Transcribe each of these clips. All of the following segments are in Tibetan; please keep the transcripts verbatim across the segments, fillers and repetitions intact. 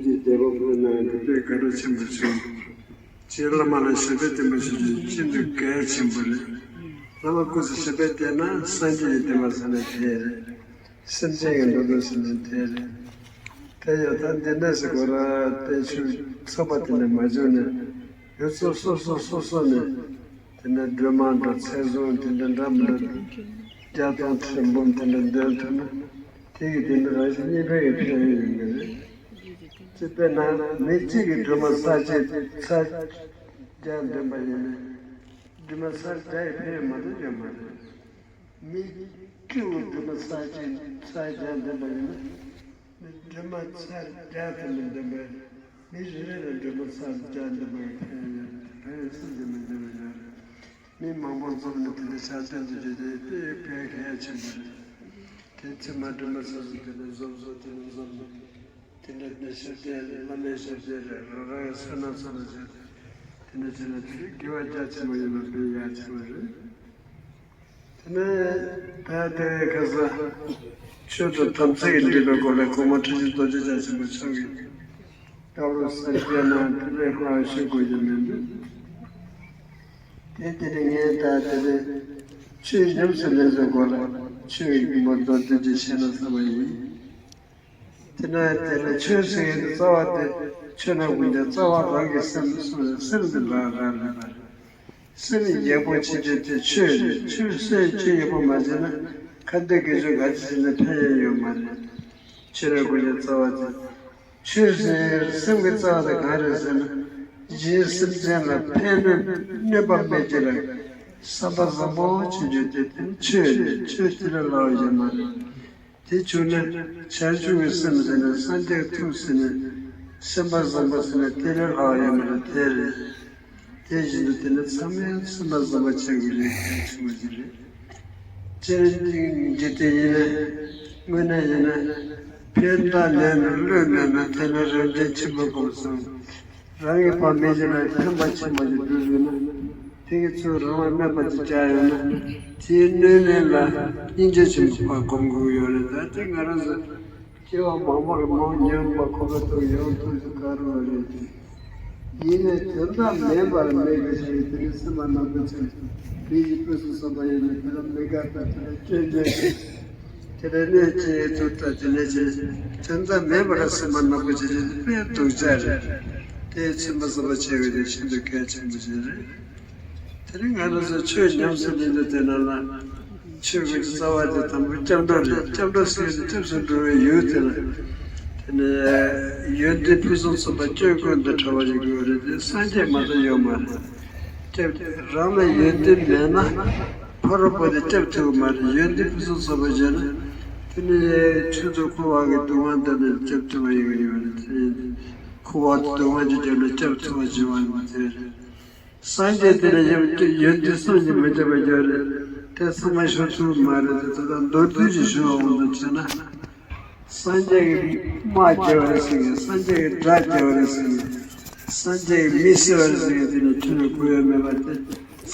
ཀྱི་བདེ་བ་ཕུལ་གནང་བ་དེ་དཔེ་དགའ་སྤྲོ་ཆེན་པོ་བྱུང་། སྤྱིར་བླ་མ་ལ་ཞབས་པད་བརྟན་པ་ཞུ་རྒྱུ་ཤིན་ཏུ་གལ་ཆེན་པོ་རེད། བླ་མ་སྐུ་ཚེ་ཞབས་པད་བརྟན་ན་སངས་རྒྱས་ཀྱི་བསྟན་པ་ཟེར་ན་དེ་རེད། སེམས་ཅན་གྱི་འགྲོ་དོན་ཟེར་ན་དེ་རེད། དེ་ཡང་ད་འདི་འདྲ་ཟེར་དགོས་ར་བསྟན་བཅོས་ཚོགས་པ་དེ་ནས་མ་བྱུང་ནས་ཡུལ་ཚོ་སོ་སོ་སོ་སོ་ནས་དེ་འདྲ་སྒྲོལ་མ་འདྲ་ཚེ་བཟང་དེ་འདྲ་འདྲ་མི་འདྲ་བརྒྱ་སྟོང་ཁྲི་འབུམ་དེ་འདྲ་འདོན་ཐུབ་ན་དེ་གི་དེ་འདྲ་རང་བཞིན་གཉིས་ཕན་གྱི་ཕན་ཡོན་ཡོད་ཀྱི་རེད། དེ་དཔེར་ན་མི་གཅིག་གིས་སྒྲོལ་མ་ཚར་གཅིག་ཚར་བརྒྱ་འདོན་པ་ཡིན་ན་སྒྲོལ་མ་ཚར་བརྒྱ་ཡི་ཕན་ཡོན་མ་གཏོགས་ཡོད་མ་རེད། མི་དཀྱུས་སྒྲོལ་མ་ཚར་གཅིག་ཚར་བརྒྱ་འདོན་པ་ཡིན་ན། མི་སྒྲོལ་མ་ཚར་བརྒྱ་ཙམ་མི་འདོན་པས། མི་རེ་རེ་ལ་སྒྲོལ་མ་ཚར་བརྒྱ་འདོན་པའི་ཕན་ཡོན་ཕན་ཡོན་སུ་ཡང་མི་འདོན་པ་ཡོད་རེད། མི་མང་པོ་འཛོམས་ནས་དེ་འདྲ་ཕྱག་སྟོན་དུ་བྱེད་དེ་དཔེ་གལ་ཆེན་པོ་རེད། དེ་ཚེ་མ་སྒྲོལ་མ་ཚར་སུ་དེ་འདྲ་འཛོམས་སོ་དེ་འདྲ་འཛོམས་ནས་དེ་འདྲ་དེ་ཞབས་བརྟན་རེད། བླ་མའི་ཞབས་བརྟན་རེད། རང་རང་གི་བསོད་ནམས་ཚོགས་ལ་བྱེད་དེ་འདྲ་བྱས་ན་དེ་དགེ་བ་རྒྱ་ཆེན་པོ་ཡིན་པ་དཔེ་ཡག་ཆེན་པོ་རེད། དེ་ནས་ད་ལྟའི་ཁ་སང་ཆོས་དང་དམ་ཚིག་གི་འབྲེལ་བའི་སྐོར་ལ་གོང་མ་ཁྲི་ཆེན་རྡོ་རྗེ་འཆང་ཆེན་པོ་མཆོག་གིས་སྐབས་རེ་གསལ་བཤད་གནང་དེ་ལས་སྔགས་ཞུ་དགོས་ཀྱི་མི་འདུག་དེ་དེ་ནས་ངས་ད་དེ་ནས་ཆོས་ཉམས་སུ་ལེན་པའི་སྐོར་ལ་ཆོས་ཀྱི་དགོངས་པ་མདོར་བསྡུས་ཅིག་བཤད་ན་བསམ་པ་ཡིན། དེ་ན་དེ་ལ་ཆོས་ཟེར་ཡག་གི་རྩ་བ་དེ་ཆོས་ན་ཀུན་ཀྱང་རྩ་བ་རང་གི་སེམས་སུ་སེམས་དེ་རང་རང་རེད་པ། སེམས་ཡག་པོ་བྱེད་རྒྱུ་དེ་ཆོས་རེད། ཆོས་སེམས་ཆོས་ཡག་པོ་མ་བྱས་ན་ཁ་འདོན་དགེ་སྦྱོར་ག་ཚོད་བྱས་ན་ཕན་ཡོན་ཡོད་མ་རེད། ཆོས་ན་ཀུན་ཀྱང་རྩ་བ་དེ། ཆོས་ཟེར་སེམས་ཀྱི་རྩ་བ་དེ་གང་རེད་ཟེར་ན། གཞན་སེམས་ཅན་ལ་ཕན་གནོད་གནོད་པ་མེད་རྒྱུ་ལ་བསམ་པ་བཟང་པོ་བྱེད་རྒྱུ་དེ་དེ་ཆོས་རེད། ཆོས་དེ་ལས་ལྷག་པ་ཡོད་མ་རེད། དེ་བྱུང་ན་བྱང་ཆུབ་ཀྱི་སེམས་ཟེར་ནས་སངས་རྒྱས་ཐུགས་ཟེར་ནས་སེམས་པ་བཟང་པོ་ཟེར་ནས་དེ་ལས་ལྷག་ཡོད་མ་རེད། དེ་རེད། དེ་བཞིན་དུ་དེ་ནི་ཚང་མས་སེམས་པ་བཟང་པོ་བྱེད་དགོས་རེད། གལ་ཆེན་པོ་ཞིག་རེད། སྤྱིར་འཇིག་རྟེན་ཡིན་ན་དངོས་གནས་ཡིན་ན་ཕན་བཏགས་མེད་ན་བློས་མེད་ན་དེ་ནི་རང་བྱན་ཆེན་པོ་སྒོམ་སོང་། རང་གི་བ་མེད་ཅིག་ལ་ཕན་པ་ཆེན་པོ་ཞིག་བསྒྲུབས་ཡོད་ན། དེ་གི་ཚུལ་རང་ལ་གནོད་པ་ཅིག་བྱས་ཡོད་ན། དེའི་གནོད་མེད་ལ་སྙིང་རྗེ་ཆེན་པོ་ཕར་སྒོམ་དགོས་ཡོད་རེད། ད་དེ་ང་རང་ཚོ་སྐྱེ་བ་མང་པོར་མང་ཉམས་པ་ཁོ་པ་ཐུག་ཡོང་ཐུག་ཚུལ་ག་རུ་བ་རེད་དེ། ཡིན་ནའི་དོན་དག་མེད་པར་མེད་དགོས་ཞེས་དེ་ནི་སེམས་པ་ནག་པོ་ཆེ་མི་ཡི་སྤོས་སུ་སོགས་པ་ཡིན་ནའི་དེ་ལ་མི་དགའ་ད་དེ་ལ་སྐྱོན་བརྗོད་དེ་ལས་གནོད་སྐྱེལ་ཐུབ་ད་དེ་ནས་ཀྱི་དོན་དག་མེད་པར་སེམས་པ་ནག་པོ་བྱེད་རྒྱུ་དེ་དཔེ་སྡུག་ཅག་རེད། དེ་ཚུལ་མ་བཟང་པོ་བྱེད་དགོས་དེ་ཤིན་ཏུ་གལ་ཆེན་པོ་ཞིག་རེད། དེ་རིང་ང་རང་ཚོ་ཆོས་ཉམས་སུ་ལེན་རྒྱུ་དེ་ནང་ལ་ཆོས་ཀྱི་རྩ་བ་དེ་དང་པོ་སྐྱབས་འགྲོ་རེད། སྐྱབས་འགྲོ་ཟེར་ཡག་དེ་སྐྱབས་སུ་འགྲོ་བའི་ཡུལ་དེ་ལ་དེ་ནས་ཡོན་ཏན་ཕུན་སུམ་ཚོགས་པ་སྐྱོན་ཀུན་ཏུ་བྲལ་བ་ཞིག་དགོས་རེད་དེ་སངས་རྒྱས་མ་གཏོགས་ཡོད་མ་རེད། སྐྱབས་རང་ལ་ཡོན་ཏན་མེད་ན་ཕ་རོལ་པོ་དེ་སྐྱབས་ཐུབ་ཀྱི་མ་རེད། ཡོན་ཏན་ཕུན་སུམ་ཚོགས་པ་བྱས་ན་དེ་ནི་ཆོས་ཚོགས་འཁོར་བ་གི་སྡུག་བསྔལ་འདི་ནས་སྐྱབས་ཐུབ་པ་ཡིན་གྱི་ཡོད་རེད། དེ་འཁོར་བ་དེ་སྡུག་བསྔལ་གྱི་རྒྱབ་ནས་སྐྱབས་ཐུབ་པ་བྱེད་པ་ནི་དེ་རེད། སངས་རྒྱས་དེ་ལ་ཡོན་ཏན་གསུམ་གྱིས་མི་འགྲུབ་པ་ཡོད་རེད། དེ་ཚང་མ་ཤོར་ཐུབ་མ་རེད་དེ། ད་ལྟ་མདོར་བསྡུས་ཀྱིས་ཞུ་བ་འོང་དུ་བྱས་ན། སངས་རྒྱས་ཀྱི་དམག་རྒྱལ་བ་རེད་ཟེར་མཁན། སངས་རྒྱས་ཀྱི་དགྲ་རྒྱལ་བ་རེད་ཟེར་མཁན། སངས་རྒྱས་ཀྱི་མི་བསད་པ་རེད་ཟེར་མཁན་དེ་ནི་ཁྱོན་ནས་གོ་ཡ་མེད་པ་དེ།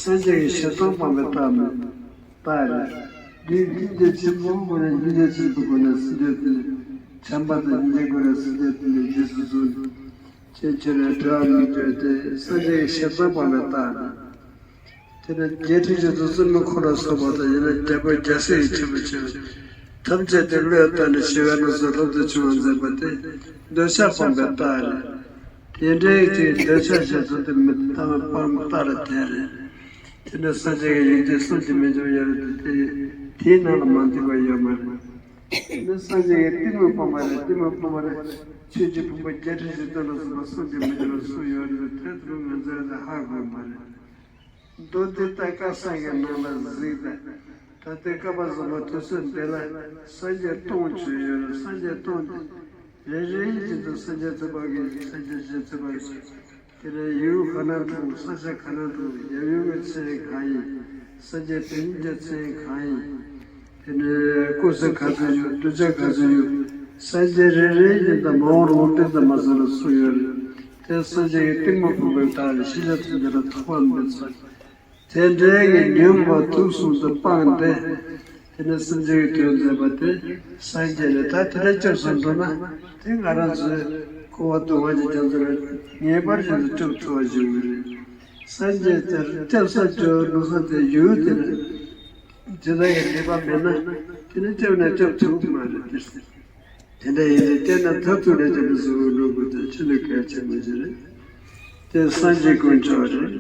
སངས་རྒྱས་ཀྱི་ཞལ་གདམས་སྤངས་པའི་རྟགས་མེད་རྟགས་རེད། བདུད་སྡིག་ཅན་ཆེན་པོ་ཀུན་ནས་སྡིག་ཅན་ཆེན་པོ་ཀུན་ནས་སྲིད་པའི་དེ་ནི་བྱམས་པ་དང་སྙིང་རྗེ་ཀུན་ནས་སྲིད་པའི་དེ་ནི་རྗེས་སུ་བཟུང་། ཅེས་ཁྱོད་ནས་དྲི་བ་མི་འདོད་དེ་སངས་རྒྱས་ཀྱི་ཞལ་གདམས་སྤངས་པའི་རྟགས་རེད། དེ་ནས་བརྒྱད་ཁྲི་བཞི་སྟོང་བཙུན་མོའི་འཁོར་ལ་སོགས་པ་དང་ཡིན་ན་རྒྱལ་པོ་རྒྱལ་སྲས་ཀྱི་ཁྱིམ་དུ་ཕྱིན། ཐམས་ཅད་དེ་བློས་བཏང་ནས་ཞི་བའི་གནས་སུ་སློབ་ཏུ་བྱུང་བར་མཛད་པ་དེ་འདོད་ཆགས་སྤངས་པའི་རྟགས་རེད། དེ་འདྲའི་ཅིག་འདོད་ཆགས་ཞེ་ཚོགས་དེ་མི་ལྟ་བ་སྤངས་རྟགས་རེད་དེ་རེད། དེ་ནས་སངས་རྒྱས་ཀྱི་ཡོན་ཏན་གསུམ་གྱིས་མི་འགྲུབ་ཡོད་རེད་དེ། དེའི་ནང་ལ་མ་འདུས་པ་ཡོད་མ་རེད། དེ་ནས་སངས་རྒྱས་ཀྱི་གཏི་མུག་སྤངས་པ་རེད། གཏི་མུག་སྤངས་པ་རེད། ཆོས་ཀྱི་ཕུང་པོ་བརྒྱད་ཁྲི་བཞི་སྟོང་ལ་སོགས་པ་གསུམ་གྱིས་མི་འགྲུབ་པ་གསུམ་ཡོད་རེད་དེ། དེ་ཚོ་ང་ཚོས་ཧ་གོ་མ་རེད། མདོ་འདི་ལྟར་བཀའ་གསར་གྱི་ནང་ལ་གཟིགས་དང་། ད་ལྟའི་བསྐལ་པ་བཟང་པོ་དུས་ཚོད་འདི་ལ་སངས་རྒྱས་སྟོང་བྱོན་ཡོད་རེད། སངས་རྒྱས་སྟོང་འདི་རེ་རེ་བཞིན་དུ་སངས་རྒྱས་ཐོས་པ་གི་སངས་རྒྱས་རྗེ་ཐོས་པ་གི་དེ་ནས་ཡུལ་ག་ན་འཁྲུངས། ས་ཆ་ག་ན་འཁྲུངས། ཡབ་ཡུམ་གྱི་མཚན་གང་ཡིན། སངས་རྒྱས་དོན་གྱི་མཚན་གང་ཡིན། དེ་ནས་སྐུ་ཚེ་ག་ཚོད་ཡོད། གདུལ་བྱ་ག་ཚོད་ཡོད། སངས་རྒྱས་རེ་རེ་བཞིན་དུ་མ་འོངས་རང་བདེན་དུ་མ་སོང་ལ་གསུངས་ཡོད་རེད། དེ་སངས་རྒྱས་ཀྱི་གཏིང་མ་ཕུང་པའི་རྟགས་ལས་ཤེས་བྱ་ཐམས་ཅད་ལ་ཐོགས་པ་མེད་ཚུལ། དེ་འདྲའི་གི་ཉོན་མོངས་པ་དུག་གསུམ་དུ་སྤངས་ཏེ། དེ་ནས་སེམས་ཅན་གྱི་དོན་མཛད་པ་དེ་སངས་རྒྱས་ལས་ད་དེ་འདྲ་སྐྱབས་སུ་འགྲོ་ན་དེ་ང་རང་ཚོའི་ འཁོར་བ་སྡུག་བསྔལ་གྱི་རྒྱ་མཚོ་ལས་ངེས་པར་དུ་སྐྱོབ་ཐུབ་པ་ཞིག་ཡོད་རེད། སངས་རྒྱས་དེར་སྐྱབས་སུ་འགྲོ་ནུས་ས་དེ་ཡུལ་དེར་ཇི་ལྟར་ཡང་ནུས་པ་མེད་ན། དེ་ནི་སྐྱབས་ན་སྐྱོབ་ཐུབ་མ་རེད་དེ། དེ་འདྲ་ཡིན་ན་སྐྱབས་ན་ཐབས་སུ་ལས་ཀྱང་མི་གསོད་འགྲོ་དགོས་ཏེ་ཆོས་ལུགས་གལ་ཆེན་པོ་ཞིག་རེད། དེ་སངས་རྒྱས་དཀོན་མཆོག་རེད།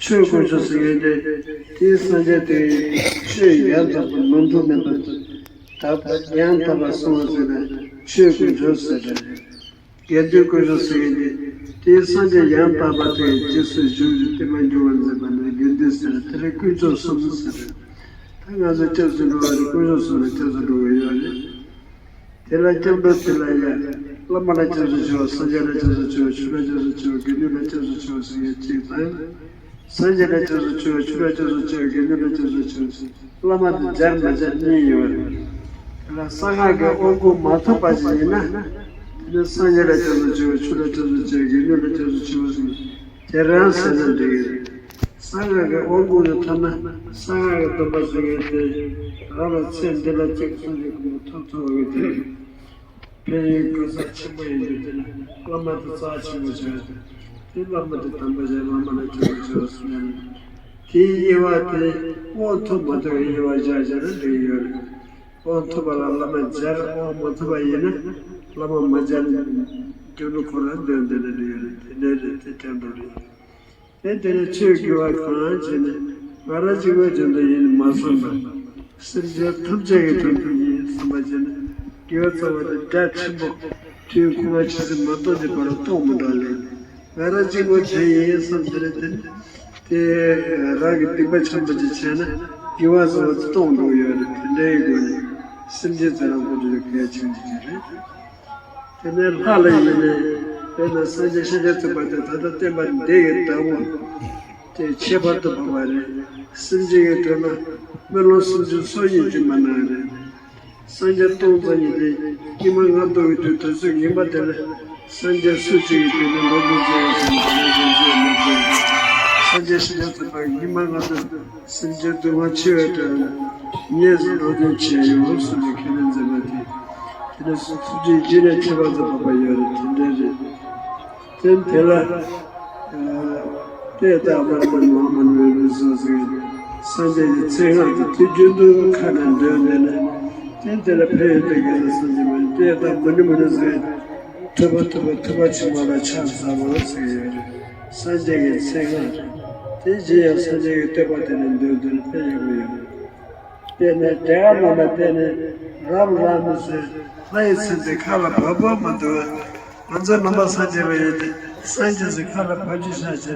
ཆོས་དཀོན་མཆོག་ཟེར་མཁན་དེ་དེའི་སངས་རྒྱས་དེ་ཆོས་ཡང་དག་པར་ནོར་འཁྲུལ་མེད་པར་དག་པ་ཡང་དག་པར་གསུངས་པ་ཟེར་ན་ཆོས་དཀོན་མཆོག་ཟེར་རེད། དགེ་འདུན་དཀོན་མཆོག་ཟེར་མཁན་དེ་དེའི་སངས་རྒྱས་ཡང་དག་པ་དེ་རྗེས་སུ་ཞུགས་ཏེ་སྟིང་མ་འགྱུར་བར་མཛད་པ་ནི་དགེ་འདུན་ཟེར་དེ་ལ་དཀོན་མཆོག་གསུམ་ཟེར་རེད། ད་ང་ཚོ་སྐྱབས་སུ་འགྲོ་བ་ནི་དཀོན་མཆོག་གསུམ་ལ་སྐྱབས་སུ་འགྲོ་བ་ཡོད་རེད། དེ་ལ་སྐྱབས་འགྲོ་དེ་ལ་ཡང་བླ་མ་ལ་སྐྱབས་སུ་མཆིའོ། སངས་རྒྱས་ལ་སྐྱབས་སུ་མཆིའོ། ཆོས་ལ་སྐྱབས་སུ་མཆིའོ། དགེ་འདུན་ལ་སྐྱབས་སུ་མཆིའོ་ཟེར་ཡ་གཅིག་དང་། སངས་རྒྱས་ལ་སྐྱབས་སུ་མཆིའོ། ཆོས་ལ་སྐྱབས་སུ་མཆིའོ། དགེ་འདུན་ལ་སྐྱབས་སུ་མཆིའོ་ཟེར་བླ་མ་དེ་སྦྱར་མ་སྦྱར་གཉིས་ཡོད་རེད། དེ་ལ་གསང་སྔགས་ཀྱི་དབང་བསྐུར་མ་ཐོབ་པ་ཞིག་ཡིན་ན། དེ་ནི་སངས་རྒྱས་ལ་སྐྱབས་སུ་མཆིའོ། ཆོས་ལ་སྐྱབས་སུ་མཆིའོ། དགེ་འདུན་ལ་སྐྱབས་སུ་མཆིའོ་ཟེར་དེ་རང་ཟེར་ན་འགྲིག་གི་རེད། གསང་སྔགས་ཀྱི་དབང་བསྐུར་ནས་ཐོབ་ན་གསང་སྔགས་ཀྱི་སྡོམ་པ་ཟེར་མཁན་དེ་རང་ལ་ཚེ་འདི་ལ་གཅིག་སངས་རྒྱས་གོ་འཕང་ཐོབ་ཐུབ་པ་གི་དེ་ཕན་ཡོན་གོ་ས་ཆེན་པོ་ཡིན་དུས་དེ་ལ་བླ་མ་དེ་རྩ་ཆེན་པོ་བྱས། དེ་བླ་མ་དེ་དམ་པ་བྱས། བླ་མ་ལ་སྐྱབས་སུ་མཆིའོ་ཟེར་ནས། དེའི་དབྱེ་བ་དེ་དབང་ཐོབ་མ་ཐོབ་ཀྱི་དབྱེ་བ་བཞག་བཞག་ན་འགྲིག་ཡོད་རེད། དབང་ཐོབ་པ་ལ་བླ་མ་སྦྱར། དབང་མ་ཐོབ་པ་ཡིན་ན་བླ་མ་མ་སྦྱར་ན་སྐྱབས་འགྲོ་ཁོ་རང་འདོན་འདོན་ན་འགྲིག་ཡོད་རེད། དེ་འདྲ་རེད། དེ་སྐྱབས་འགྲོ་རེད། དེ་དེ་ནས་ཆོས་དགེ་བ་གང་བྱས་ནས་ང་རང་གཅིག་པོའི་དོན་དུ་ཡིན་མ་བསམ་པར་སེམས་ཅན་ཐམས་ཅད་ཀྱི་དོན་དུ་ཡིན་བསམ་པ་བྱས་ནས་དགེ་བ་རྩ་བ་དེ་སྒྲ་ཆེན་པོ་དུས་ཁོ་ན་ཆུ་ཚོད་མ་གཏོགས་ཀྱི་བར་གཏོང་མི་འདྲ་ལས། ང་རང་གཅིག་པོ་དེ་ཡིན་བསམ་དེ་རེད། དེ་ནི་དེ་རང་གི་སྡིག་པ་ཆེན་པོ་ཅིག་བྱས་ན་དགེ་བ་བཟང་པོ་གཏོང་འགྲོ་ཡོད་རེད། དེ་འདྲའི་སྒོ་ནས་སེམས་ཅན་ཚེ་རིང་པོ་དེ་གལ་ཆེན་པོ་ཅིག་རེད། དེ་ནས་ལྷ་ལ་ཡིན་ནས་དཔེར་ན་སངས་རྒྱས་ཤཱཀྱ་ཐུབ་པ་དེ་ད་ལྟ་བསྟན་པ་འདི་ཡི་བདག་པོ་དེ་ཁྱད་པར་དུ་འཕགས་པ་རེད། སེམས་ཅན་གྱི་དོན་ལ་སྨོན་ལམ་སུམ་ཅུ་སོ་གཉིས་ཀྱི་མ་གནང་རེད། སངས་རྒྱས་སྟོང་རྩ་གཉིས་དེ་སྙིགས་མ་ལྔ་བདོ་བའི་དུས་དུས་ཚོད་ངན་པ་དེ་ལ་སངས་རྒྱས་སུ་གཅིག་གི་དུས་ནས་འགྲོ་འདུག་ཅེས་ཡང་ཟེར་ནས་དེ་ནས་སངས་རྒྱས་མི་མཛད། སངས་རྒྱས་ཤཱཀྱ་ཐུབ་པ་སྙིགས་མ་ལྔ་བདོ་སེམས་ཅན་སྡུག་བསྔལ་ཆེ་བའི་དོན་ལ་ཉེས་སུ་འགྲོ་དོན་ཆེ་ཡོད་གསུངས་ནས་ཁས་ལེན་མཛད་པ་དེ། དེ་ནས་སུ་ཚུལ་ཁྲིམས་བརྗེད་ནས་ཁྱད་པར་དུ་འཕགས་པ་ཡོད་རེད། དེ་འདྲ་རེད། དེ་དེ་ལ་ཏེ་ཏ་མ་ན་མ་ན་མ་ན་མེ་རུ་སོ་ཟེར་སངས་རྒྱས་ཀྱི་མཚན་སྔགས་དེ་དུས་རྒྱུན་དུ་ཁ་ནས་འདོན་འདོན་ནས་དེ་དེ་ལ་ཕན་ཡོན་དེ་ག་ལ་སངས་རྒྱས་མ་ཏེ་ཏ་མ་ན་མ་ན་ཟེར་ཐུབ་པ་ཐུབ་པ་ཐུབ་པ་ཆེན་པོ་ལ་ཕྱག་འཚལ་ལོ་ཟེར་ཡོད་རེད། སངས་རྒྱས་ཀྱི་མཚན་སྔགས་དེ་རྗེས་ཡང་སངས་རྒྱས་ཀྱི་བསྟོད་པ་དེ་ནས་འདོན་འདོན་ཕན་ཡོན་ཡོད་རེད། དེ་ནས་དེ་ག་ནང་ལ་བལྟས་ནས་རབ་རབ་མི་ཟེར་ལྷ་ཡི་མཚན་དེ་ཁ་ལ་བབས་བབས་མི་འདུག་ང་ཚོ་ནང་པ་སངས་རྒྱས་པ་ཡིན་ཏེ་སངས་རྒྱས་སུ་ཁ་ལ་བབས་རྒྱུ་ཆགས་ཆེ་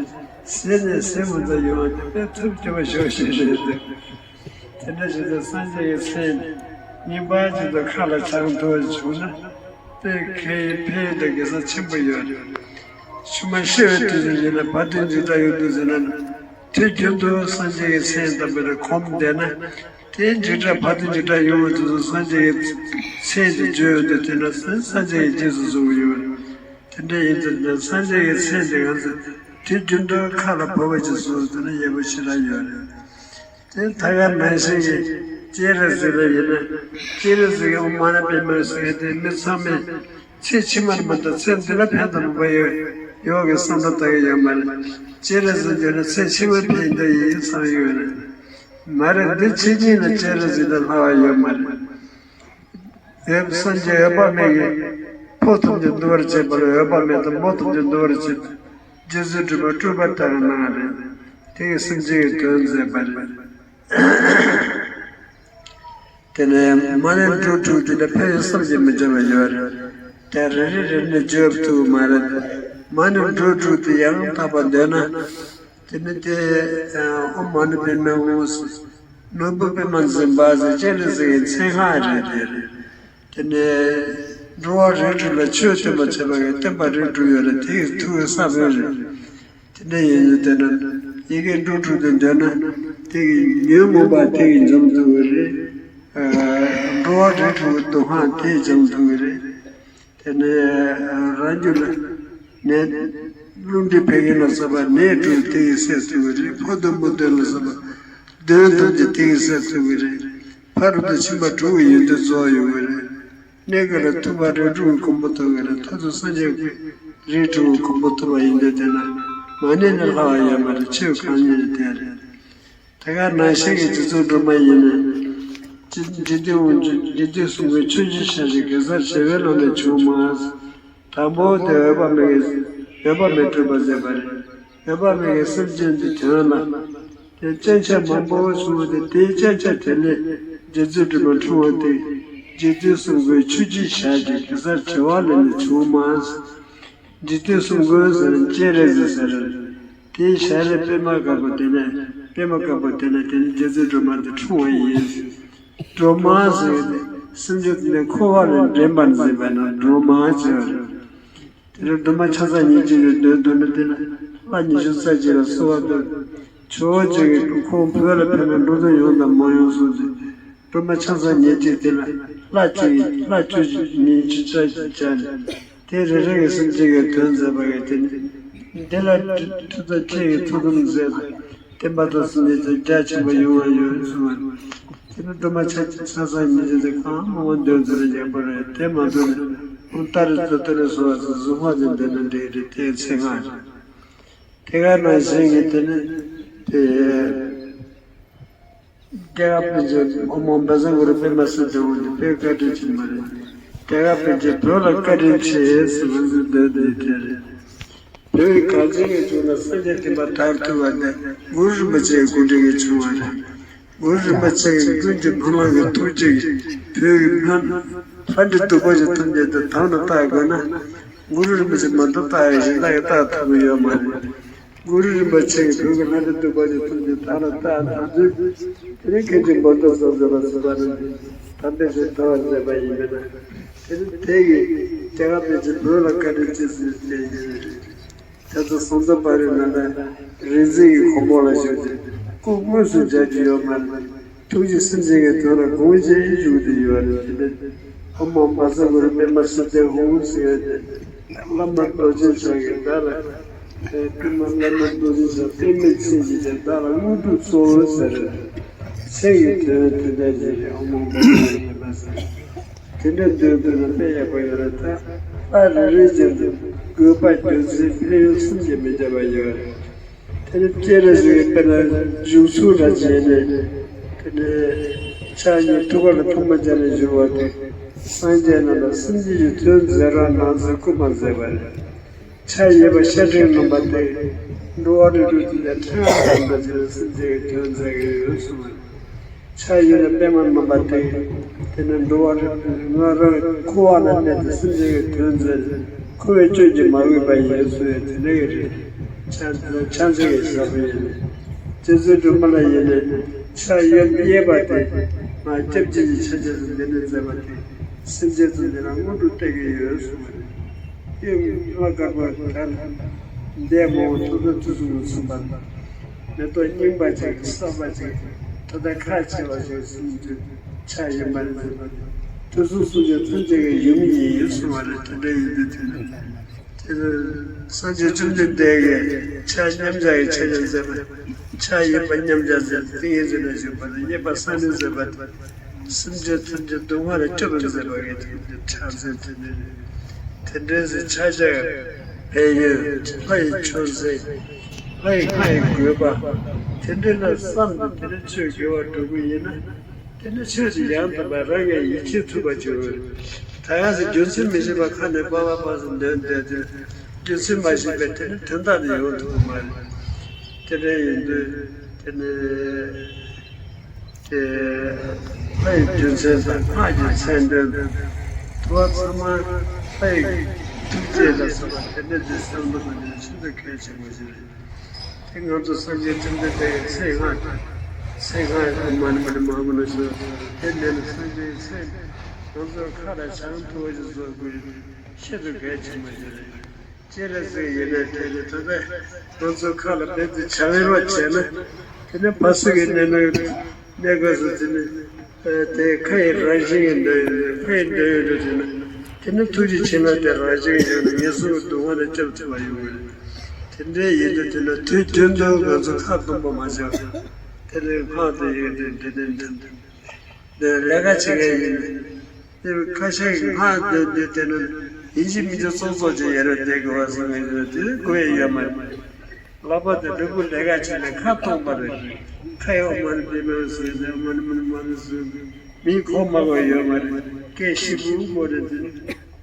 ཟེར་ནས་ཟེར་མི་འདུག་ཡོང་བ་དེ་དཔེ་ཐུབ་སྐྱོ་བ་ཞོག་ཞིག་རེད་འདུག་དེ་འདྲ་བྱས་ཏེ་སངས་རྒྱས་ཀྱི་མཚན་ཉིན་པར་ཅིག་ཏུ་ཁ་ལ་འཆང་ཐུབ་པ་བྱུང་ན་དེ་ཁའི་ཕན་ཡོན་དང་དགེ་རྩ་ཆེན་པོ་ཡོད་རེད། ཆུང་མ་ཤི་བའི་དུས་སུ་ཡིན་ན་བར་དོའི་འཇིགས་སྐྲག་ཡོང་དུས་ཟེར་ན། དུས་རྒྱུན་དུ་སངས་རྒྱས་ཀྱི་མཚན་དང་པོ་ལ་གོམས་བསྡད་ན། དེའི་འཇིགས་སྐྲག་བར་དོའི་འཇིགས་སྐྲག་ཡོང་བའི་དུས་སུ་སངས་རྒྱས་ཀྱི་མཚན་དེ་བརྗོད་ཡོང་དུས་དེ་ན་སངས་རྒྱས་ཀྱི་རྗེས་སུ་བཟུང་ཡོད། དེ་འདྲ་ཡིན་ཙང་ནས་སངས་རྒྱས་ཀྱི་མཚན་དེ་ང་ཚོས་དུས་རྒྱུན་དུ་ཁ་ལ་བབས་པ་ཅིག་བཟོས་དེ་ན་ཡག་པོ་ཞེ་དྲག་ཡོད་རེད། དེ་ད་ག་ནང་བཞིན་གྱི་སྤྱན་རས་གཟིགས་ལ་ཡིན་ན་སྤྱན་རས་གཟིགས་ཀྱི་ཨོཾ་མ་ཎི་པདྨེ་ཟེར་དེ་མི་ཚང་མས་ཚེ་ཕྱི་མར་མ་གཏོགས་ཚེ་འདི་ལ་ཕན་ཐོགས་པ་ཡོད་ཡོད་ཀྱི་བསམ་བློ་བཏང་གི་ཡོད་མ་རེད། སྤྱན་རས་གཟིགས་འདོན་ན་ཚེ་ཕྱི་མར་ཕན་འདོད་ཡིན་བསམ་ཡོད་རེད། མ་རེད། འདི་ཕྱི་གཉིས་ལ་སྤྱན་རས་གཟིགས་དང་ལྷག་པ་ཡོད་མ་རེད། འོད་སངས་རྒྱས་འོད་དཔག་མེད་ཀྱིས་ཕོ་ཐམས་ཅད་འདུལ་བར་བྱེད་པ་ལ་འོད་དཔག་མེད་དང་མོ་ཐམས་ཅད་འདུལ་བར་བྱེད་པ་རྗེ་བཙུན་སྒྲོལ་མ་སྤྲུལ་པ་ལྟར་གནང་བ་རེད། དེ་ཡི་སེམས་ཅན་གྱི་དོན་མཛད་པ་རེད། དེ་ནས་མ་ཎི་འབྲུ་དྲུག་དེ་ལ་ཕན་ཡོན་བསམ་གྱིས་མི་ཁྱབ་པ་ཡོད་རེད། དེ་རེ་རེ་རེ་ནས་བརྗོད་ཐུབ་མ་རེད། མ་ཎི་འབྲུ་དྲུག་དེ་ཡང་དག་པར་འདོན་ན། དེ་ནི་དེ་ཨོཾ་མ་ཎི་པདྨེ་ཧཱུྃ་ཟེར། ནོར་བུ་པདྨ་འཛིན་པ་ཟེར་སྤྱན་རས་གཟིགས་ཀྱི་མཚན་སྔགས་རེད་རེད། དེ་ནས་འགྲོ་བ་རིགས་དྲུག་ལ་ཆོས་སྟོན་པར་བྱེད་པ་གི་སྟོན་པ་རིགས་དྲུག་ཡོད་རེད། དེ་ཡི་ཐུགས་ཀྱི་ས་བོན་རེད། དེ་འདྲ་ཡིན་ཙང་དེ་ན་ཡི་གེ་འབྲུ་དྲུག་དེ་འདོན་ན་དེ་གི་ཉོན་མོངས་པ་དེ་གིས་འཇོམས་ཐུབ་ཀྱི་རེད། འགྲོ་བ་རིགས་དྲུག་གི་སྡུག་བསྔལ་དེ་འཇོམས་ཐུབ་ཀྱི་རེད། དེ་ནས་རང་རྒྱུད་ལ་ནད་རླུང་མཁྲིས་བད་ཀན་ལ་སོགས་པ་ནད་དྲུག་དེ་ཡིས་སེལ་ཐུབ་ཀྱི་རེད། ཕོ་གདོན་མོ་གདོན་ལ་སོགས་པ་གདོན་ཐམས་ཅད་དེ་ཡིས་སེལ་ཐུབ་ཀྱི་རེད། ཕ་རོལ་ཏུ་ཕྱིན་པ་དྲུག་གི་ཡོན་ཏན་རྫོགས་ཡོང་གི་རེད། གནས་ག་ལ་ཐུབ་པ་རིགས་དྲུག་གི་གོ་འཕང་ཐོབ་ག་ལ་ཐོབ་ཐུབ་སངས་རྒྱས་ཀྱི་རིགས་དྲུག་གི་གོ་འཕང་ཐོབ་པ་ཡིན་དུས་དེ་ན་མ་ནས་ནི་ལྷག་པ་ཡོད་མ་རེད། ཆོས་གང་ཉིད་ནི་དེ་རེད། དེ་ག་ནང་བཞིན་གྱི་རྗེ་བཙུན་སྒྲོལ་མ་ཡིན་ནི། འཇིག་འཇིག་རྟེན་འཇིག་རྟེན་གསུམ་མགོན་ཆུང་ཆུང་ཞལ་གྱི་གེ་སར་བྱེ་བའི་ལམ་ནས་བྱུང་མ། དང་པོ་དེ་འོད་དཔག་མེད་ཀྱི་འོད་དཔག་མེད་སྤྲུལ་པ་མཛད་པ་རེད། འོད་དཔག་མེད་ཀྱི་སེམས་ཅན་གྱི་དོན་ལ། དེ་སྐྱེ་མཆེད་མང་པོ་བྱུང་བ་དེ་དེའི་སྐྱེ་མཆེད་དེ་ལས་རྗེ་བཙུན་སྒྲོལ་མ་འཁྲུངས་པ་དེ། འཇིག་རྟེན་གསུམ་མགོན་ཆུང་ཆུང་ཞལ་གྱི་གེ་སར་བྱེ་བ་ལས་ནི་བྱུང་མ། འཇིག་རྟེན་གསུམ་མགོན་ཟེར་ན་སྤྱན་རས་གཟིགས་ཟེར། དེའི་ཞལ་ལས་པདྨ་དཀར་པོ་དེ་ནས་པདྨ་དཀར་པོ་དེ་ནས་དེ་ནི་རྗེ་བཙུན་སྒྲོལ་མ་དེ་འཁྲུངས་པ་ཡིན། སྒྲོལ་མ་ཟེར་ཏེ་སེམས་ཅན་དེ་འཁོར་བ་ལས་འདྲེན་པར་མཛད་པ་ན་སྒྲོལ་མ་ཟེར་བ་རེད། དེ་ལས་སྒྲོལ་མ་ཕྱག་འཚལ་ཉིན་གཅིག་ནས་འདོན་འདོན་ན་དེ་ལ་ལྷ་ཉི་ཤུ་རྩ་གཅིག་ལ་གསོལ་བ་འདེབས། ཇོ་བོ་རྗེ་གིས་ཁོང་བོད་ལ་ཕེབས་ན་འགྲོ་དོན་ཡོང་དང་མ་ཡོང་གསུངས་ཏེ། སྒྲོལ་མ་ཕྱག་འཚལ་ཉིན་གཅིག་དེ་ལ་ལྷ་གཅིག་ལྷ་བཅུ་ཉི་ཤུ་རྩ་གཅིག་བྱས་ནས། དེ་རེ་རེ་གི་སེམས་ཅན་གྱི་དོན་མཛད་པ་གི་དེ་ནི། འདི་ལ་ཐུགས་དམ་ཁྱེད་ཀྱི་ཐུགས་དམ་མཛད་དེ། བསྟན་པ་དང་སེམས་ཅན་དོན་རྒྱ་ཆེན་པོ་ཡོང་བ་ཡོད་གསུངས་པ། དེ་ནི་སྒྲོལ་མ་ཆ་ཆ་ས་ཉིད་ཅན་དེ་གང་མང་པོ་འདོན་ཚུལ་ལ་ཡག་པོ་རེད། དེ་མ་འདོན་ནས་ཁོང་ཏཱ་རེ་ཙོ་ཏཱ་རེ་སོགས་པ་གཟུངས་སྔགས་ཅིག་འདོན་ན་འགྲིག་རེད། དེའི་ཚེ་སྔ་རེད། དེ་ག་ནང་བཞིན་གྱི་དེ་ནི་དེ། རྒྱ་གར་པཎ་ཆེན་ཨོཾ་ཨཱཿཧཱུྃ་བཛྲ་གུ་རུ་པདྨ་སིདྡྷི་ཧཱུྃ་འདི་དཔེ་བཀའ་དྲིན་ཆེན་པོ་རེད། རྒྱ་གར་པཎ་ཆེན་བོད་ལ་བཀའ་དྲིན་ཆེ་ཟེར་བ་འདི་འདོད་འདི་དེ་རེད། བོད་གངས་ཅན་གྱི་ལྗོངས་ལ་སངས་རྒྱས་བསྟན་པ་དར་ཐུབ་པ་དེ་གུ་རུ་རིན་པོ་ཆེའི་གོ་སྒྲིག་གིས་བྱུང་བ་རེད། གུ་རུ་རིན་པོ་ཆེ་གི་ཀུན་གྱི་སྨོན་ལམ་གྱི་ཐུགས་རྗེ་གིས་བོད་ཀྱི་སྨན་ལྷ་འདྲེ་གདུག་པ་ཅན་ཐམས་ཅད་དེ་དམ་ལ་བཏགས་དགོས་ན། གུ་རུ་རིན་པོ་ཆེ་མ་གཏོགས་བཏགས་ཡག་གཞན་དག་གིས་བཏགས་ཐུབ་ཀྱི་ཡོད་མ་རེད། གུ་རུ་རིན་པོ་ཆེ་གིས་བོད་ཀྱི་ལྷ་འདྲེ་གདུག་པ་ཅན་ཐམས་ཅད་དམ་ལ་བཏགས་དང་དུས། དེ་ནས་མཁན་ཆེན་མགོན་པོ་རྫོགས་པའི་བླ་མ་ཟེར་བ་རེད། དམ་པའི་ཆོས་དར་བར་མཛད་པ་ཡིན་པས་ན། དེ་ནི་དེ་ཡིས་རྒྱ་གར་པཎ་ཆེན་བོད་ལ་བཀའ་དྲིན་ཆེ་ཟེར་ཏེ་ཡིན་རེད། དེ་ཚོ་སོང་ཙམ་པ་རེད་ན་ད་རིག་འཛིན་གྱི་གོ་འཕང་ལ་ཞུགས་ཏེ་སྐུ་དངོས་སུ་མཇལ་རྒྱུ་ཡོད་མ་རེད། ཐུགས་རྗེས་སེམས་ཅན་གྱི་དོན་ལ་དགོངས་བཞེས་བཞུགས་ཏེ་ཡོད་རེད། དེ་འདྲ་ཨོཾ་ཨཱཿཧཱུྃ་བཛྲ་གུ་རུ་པདྨ་སིདྡྷི་ཧཱུྃ་ཟེར་ཡོད་དེ། བླ་མ་རྡོ་རྗེ་འཆང་གིས་བདག་ལ། པདྨ་བླ་མ་རྡོ་རྗེ་འཆང་པདྨའི་མཚན་གྱིས་བདག་ལ་དངོས་གྲུབ་སྩོལ་ཟེར། མཚན་གྱི་དོན་དེ་འདྲ་ཞིག་རེད། ཨོཾ་ཨཱཿཧཱུྃ་བཛྲ་གུ་རུ་པདྨ་སིདྡྷི། དེ་འདྲ་འདོན་འདོན་ན་དཔེ་ཡག་པོ་ཡོད་རེད། ད་ལྷ་རེ་རེ་བཞིན་དུ་དགོས་པ་རྒྱུ་མཚན་ཕན་ཡོན་གསུམ་གྱིས་མི་ཁྱབ་པ་ཡོད་རེད། དེ་ནི་སྤྱན་རས་གཟིགས་ཀྱི་དཔེར་ན་བཞུགས་ཚུལ་ལ་བྱས་ནས། དེ་ནི་ཕྱག་གཉིས་ཐུགས་ཀ་ལ་ཐུགས་མ་སྦྱར་ནས་བཞུགས་པ་དེ། སངས་རྒྱས་རྣམས་ལ་སེམས་ཅན་གྱི་དོན་མཛད་རོགས་གནང་ཟེར་སྐུལ་མ་མཛད་པ་རེད། ཕྱག་གཡས་པ་ཤ་ཁྲག་རྣམ་པ་དེ། འགྲོ་བ་རིགས་དྲུག་ཅན་གྱི་ཕྲེང་བ་ཙམ་དུ་བྱས་ནས་སེམས་ཅན་གྱི་དོན་མཛད་ཀྱི་ཡོད་གསུངས་པ་རེད། ཕྱག་གཡོན་ལ་པདྨ་རྣམ་པ་སྟེ། དེ་ནི་འགྲོ་བ་རིགས་ང་རང་འཁོར་བ་ལ་གནས་ཏེ་སེམས་ཅན་གྱི་དོན་མཛད། འཁོར་བའི་སྐྱོན་གྱིས་མ་གོས་པ་ཡིན་གསུངས་ཡོད། དེ་འདྲ་ཡི་རེད། ཕྱག་ཕྱག་མཛད་ཀྱི་ཞབས་ཡིན། རྗེ་བཙུན་སྒྲོལ་མ་ལ་ཡིན་ནས་ཕྱག་གཡོན་གཡས་པ་དེ་ང་སྐྱབས་སྦྱིན་གྱི་ཕྱག་རྒྱ་དུ་འདི་ནས་མཛད་པ་དེ་སེམས་ཅན་ཚོ་འདི་ལ་དངོས་གྲུབ་སྟེར་གྱི་ཡོད་གསུངས་པ་རེད། ཡུམ་ལྷ་དཀར་པོ་དེ་ལ་འདས་མ་འོངས་ཐོབ་ཐང་དུས་གསུམ་དུ་མཚུངས་པ་དང་། མེ་ཏོག་རྙིང་པ་ཅིག་གསར་པ་ཅིག་ད་ལྟ་ཁ་ཕྱེ་བ་ཞིག་གསུང་དུས་ཕྱག་གཡོན་པ་ནས་མཛད་པ་དེ་དུས་གསུམ་སངས་རྒྱས་ཐམས་ཅད་ཀྱི་ཡུམ་ཡིན་གསུང་བ་རེད། དེ་འདྲ་ཡིན་དུས་དེ་ནི་དེ་ནི་སངས་རྒྱས་བཅོམ་ལྡན་འདས་ཀྱིས་ཕྱག་མཉམ་བཞག་གི་ཕྱག་རྒྱ་མཛད་པ། ཕྱག་གཡས་པ་མཉམ་བཞག་མཛད་དེ་ཏིང་ངེ་འཛིན་ལ་བཞུགས་པ་དང་གཡས་པ་ས་གནོན་མཛད་པ་དང་། སེམས་ཅན་ཐམས་ཅད་སྡུག་བསྔལ་ལས་སྐྱོབ་པར་མཛད་པ་གི་དེ་ཕྱག་མཛད་དེ་ནི་དེ་འདྲའི་ཕྱག་རྒྱ་ཕན་ཡོན་ལྷ་ཡི་ཆོས་མཛད་ལྷ་ཡི་ལྷ་ཡི་དགོས་པ་དེ་འདྲ་ལ་བསམ་སྟེ་དེ་ནི་ཆོས་དགེ་བ་སྒྲུབ་པ་ཡིན་ན་དེ་ནི་ཆོས་ཀྱི་ཡང་དག་པ་རང་གི་ཡིད་ཆེས་ཐུབ་པ་བྱུང་བས། ད་ག་ཚོད་རྒྱུ་མཚན་མི་ཤེས་པ་ཁ་ནས་པ་པ་པ་ཟེར་འདོན་བསྡད་དུས་རྒྱུ་མཚན་མ་ཤེས་པས་དེ་ནི་དོན་དག་ནི་ཡོང་ཐུབ་ཀྱི་མ་རེད། དེ་འདྲ་ཡིན་དུས་དེ་ནི། དེ་ལྷ་ཡི་རྒྱུ་མཚན་དང་སྔགས་ཀྱི་མཚན་དོན། དུ་བ་ཚང་མ་ལྷ་ཡི་ཐུགས་རྗེ་ལ་སོགས་པ་དེ་འདྲ་དེ་བསམ་བློ་གཏོང་ནས་ཤིན་ཏུ་གལ་ཆེན་པོ་ཞིག་རེད། དེ་ང་ཚོ་སངས་རྒྱས་བཅོམ་ལྡན་འདས་ཀྱི་ཚེ་སྔ་ཚེ་སྔ་ཡི་མ་ཎི་མ་ཎི་མ་ཧཱ་མ་ཎི་ཞུ་དེ་ནས་ནི་སངས་རྒྱས་ཀྱི་ཚེ་ང་ཚོ་ཁ་ལ་བྱང་ཐུབ་པ་ཞིག་བཟོ་དགོས་ཤིན་ཏུ་གལ་ཆེན་པོ་ཞིག་རེད། སྤྱན་རས་གཟིགས་ཡིན་ནའི་དེ་ནི་ད་ལྟ་ང་ཚོ་ཁ་ལ་རྦད་དེ་བྱང་ཡོད་པ་བྱས་ན། དེ་ནི་བར་སྲིད་ཀྱི་གནས་ན་གནས་སྐབས་སུ་དེ་ནི་དེ་ཁ་ཡི་རང་བཞིན་གྱི་འདོད་ཡོན་ཁ་ཡི་འདོད་ཡོན་དུ་བྱས་ན། དེ་ནི་ཐུགས་རྗེ་ཆེ་ན་དེ་རང་བཞིན་གྱི་ཡོད་ན་ངན་སོང་གི་སྡུག་བསྔལ་ལས་སྐྱོབ་ཐུབ་པ་ཡོང་གི་རེད། དེ་འདྲའི་ཡིན་དུས་དེ་ནི་དུས་རྒྱུན་དུ་ང་ཚོ་ཁ་སྡོམ་པ་མ་བྱས་པ་དེ་ནི་སྔགས་དེ་ཡིན་དེ་འདི་ནི་འདི་འདི་ལས་ཀ་བྱེད་མཁན་ཡིན་ནི། ཁ་ཤས་ཀྱིས་སྔགས་འདོན་དུས་དེ་ནི་ཡིན་གཅིག་མིན་གཅིག་ཙོག་ཙོག་ཅིག་ཡོད་རེད། དེ་དགོས་པ་བཟང་ངན་ཡོད་དེ་དགོས་ཡ་ཡོད་མ་རེད། ལག་པ་དེ་སྒྲུབ་ཕུག་ལས་ཀ་བྱས་ནས་ཁ་གཏོང་པ་རེད། ཁ་ཡོད་མ་རེད། དེ་མ་རེད་ཟེར་ནས་མ་རེད་མ་རེད་མ་རེད་ཟེར་ནས་མིང་གོ་མ་གོ་ཡོད་མ་རེད། སྐད་ཤེས་པོ་དགོས་རེད། དེ་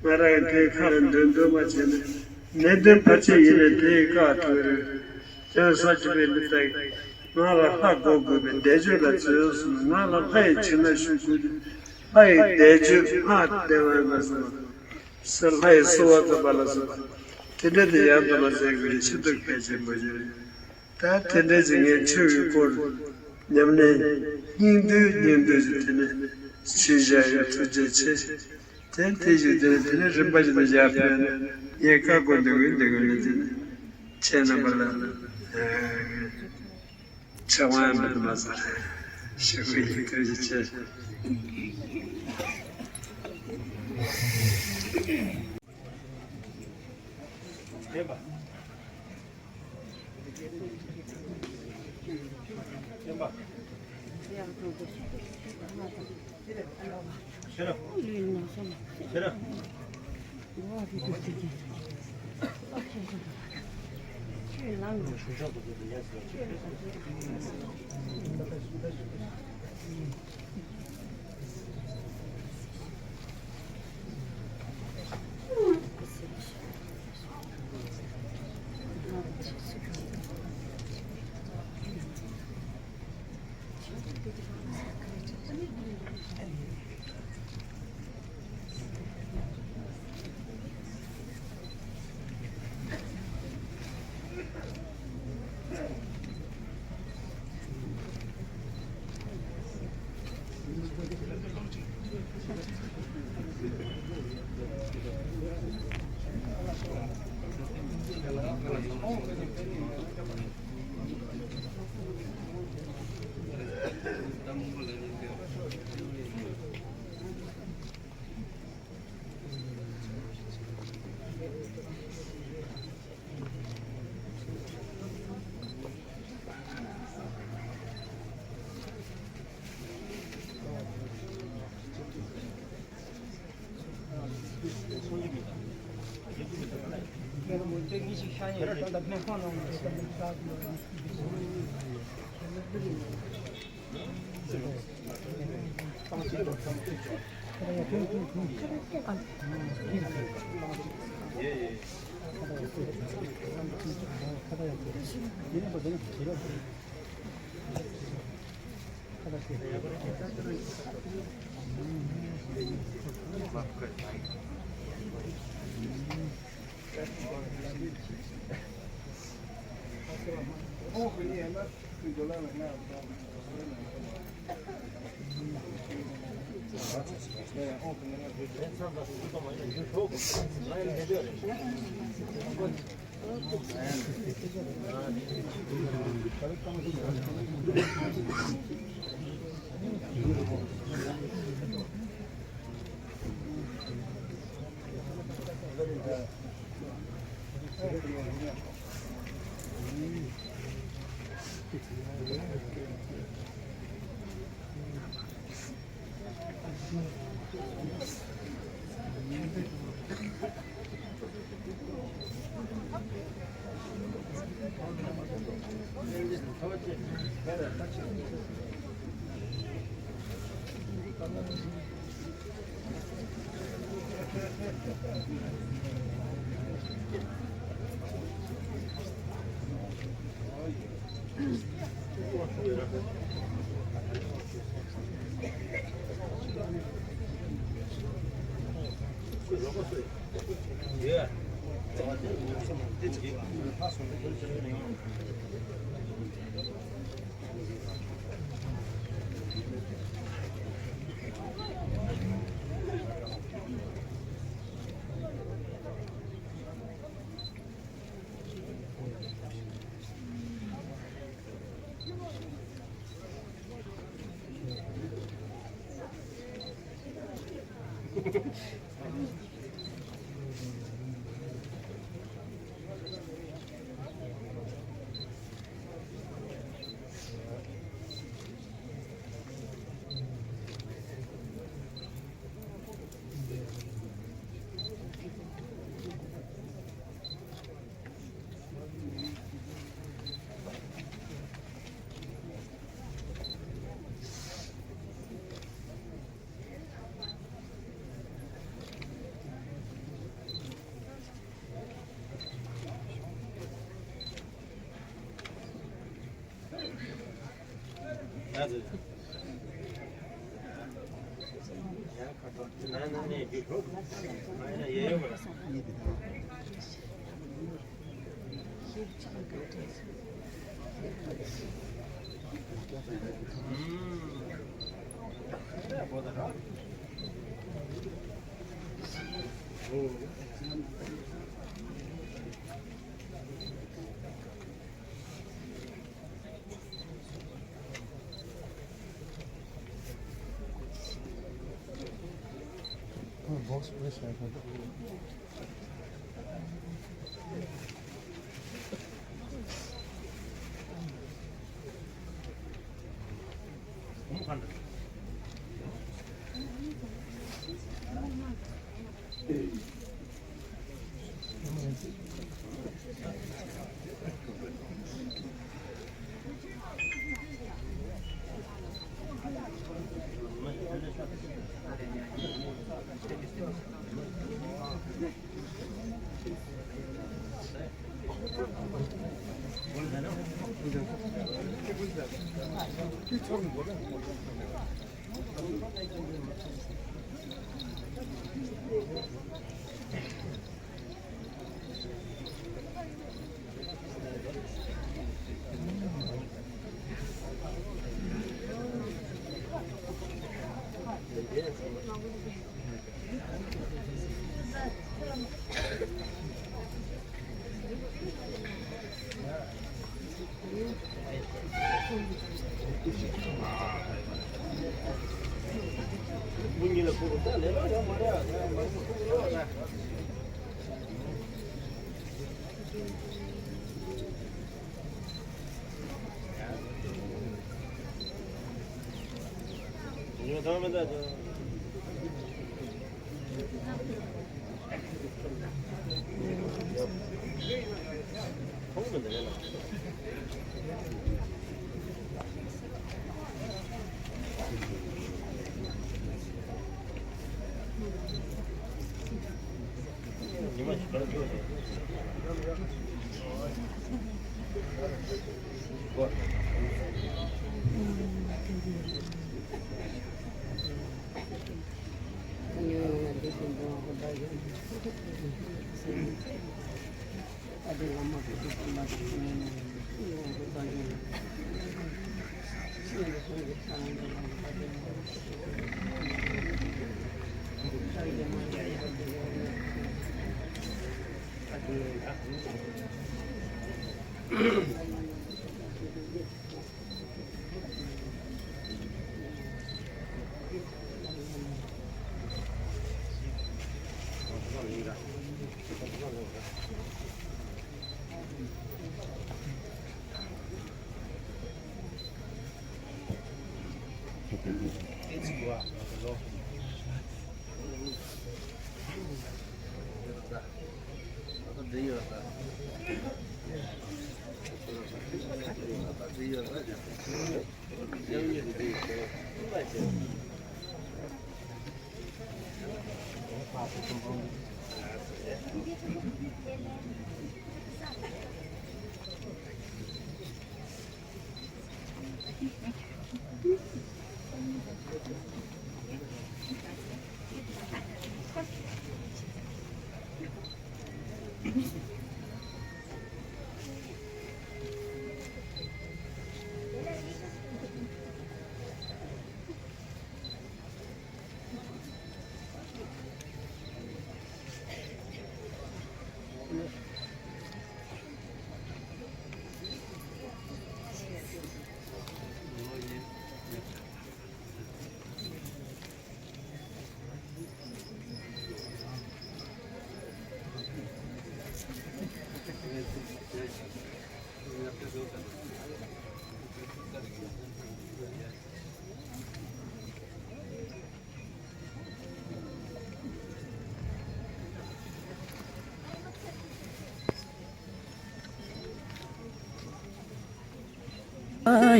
ང་རང་གིས་དེ་ཁ་ལ་འདོན་འདོན་པ་བྱས་ནས་ནད་གདོན་བར་ཆད་ཡིན་ནས་དེ་བཀག་ཐུབ་རེད། དེ་ས་བཅུ་པའི་ལུས་རྟགས། ང་ལ་ལྷ་དགོས་དགོས་པའི་བཟླས་བརྗོད་ལ་བརྩོན་གསུངས། ང་ལ་ལྷ་ཡི་བྱིན་རླབས་ཞུགས་དགོས། ལྷ་ཡི་བཟླས་བརྗོད་སྔགས་བཟླས་པ་ལ་སོགས་པ། ལྷ་ཡི་གསོལ་བ་བཏབ་པ་ལ་སོགས་པ། དེ་འདྲ་དེ་ཡང་དུ་མ་ཟད་དགོས་རེད། ཤིན་ཏུ་གལ་ཆེན་པོ་ཞིག་རེད། ད་དེ་འདྲ་ཅིག་ངས་ཆོས་ཀྱི་སྐོར་ཉམས་ལེན་སྙིང་བསྡུས་སྙིང་བསྡུས་ཅིག་དེ་ནས་བྱས་བཞག་ཡོད། ཐུགས་རྗེ་ཆེ། དེ་དེ་བཞིན་དེ་དེ་ནས་རིམ་པ་བཞིན་དུ་ཡར་ཕེབས་ནས་ངས་བཀའ་བསྒོ་འདོན་གི་འདོན་གི་ལ་དེ་ནས་ཁྱེད་རྣམ་པ་ལ་ཕྱག་དབང་མི་དུ་མ་ཟེར་ཞུ་གི་ཡིན། ཐུགས་རྗེ་ཆེ།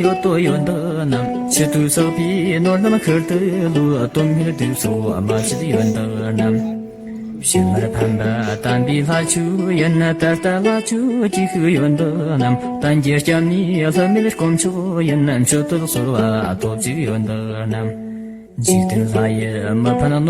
ཡོད་དོ་ཡོད་འདི་རྣམས་ཆེད་དུ་བསགས་པའི་ནོར་རྣམས་ཤུལ་དུ་ལུས། སྟོབས་ཉིད་དུ་གསོ་བ་མ་བྱེད་ཡོད་འདི་རྣམས། ཕྱི་མར་ཕན་པ་དམ་པའི་ལྷ་ཆོས་ཡིན། ད་ལྟ་ལྷ་ཆོས་ཀྱི་ཤུགས་ཡོད་འདི་རྣམས། བསྟན་གྱི་སྐྱབས་གནས་ལྷུ་མེད་དཀོན་མཆོག་ཡིན། མཆོད་བསྟོད་གསོལ་བ་ཐོབ་ཅིག་ཡོད་འདི་རྣམས། འཇིག་རྟེན་ལྷ་ཡི་མི་ཕན་ནོར།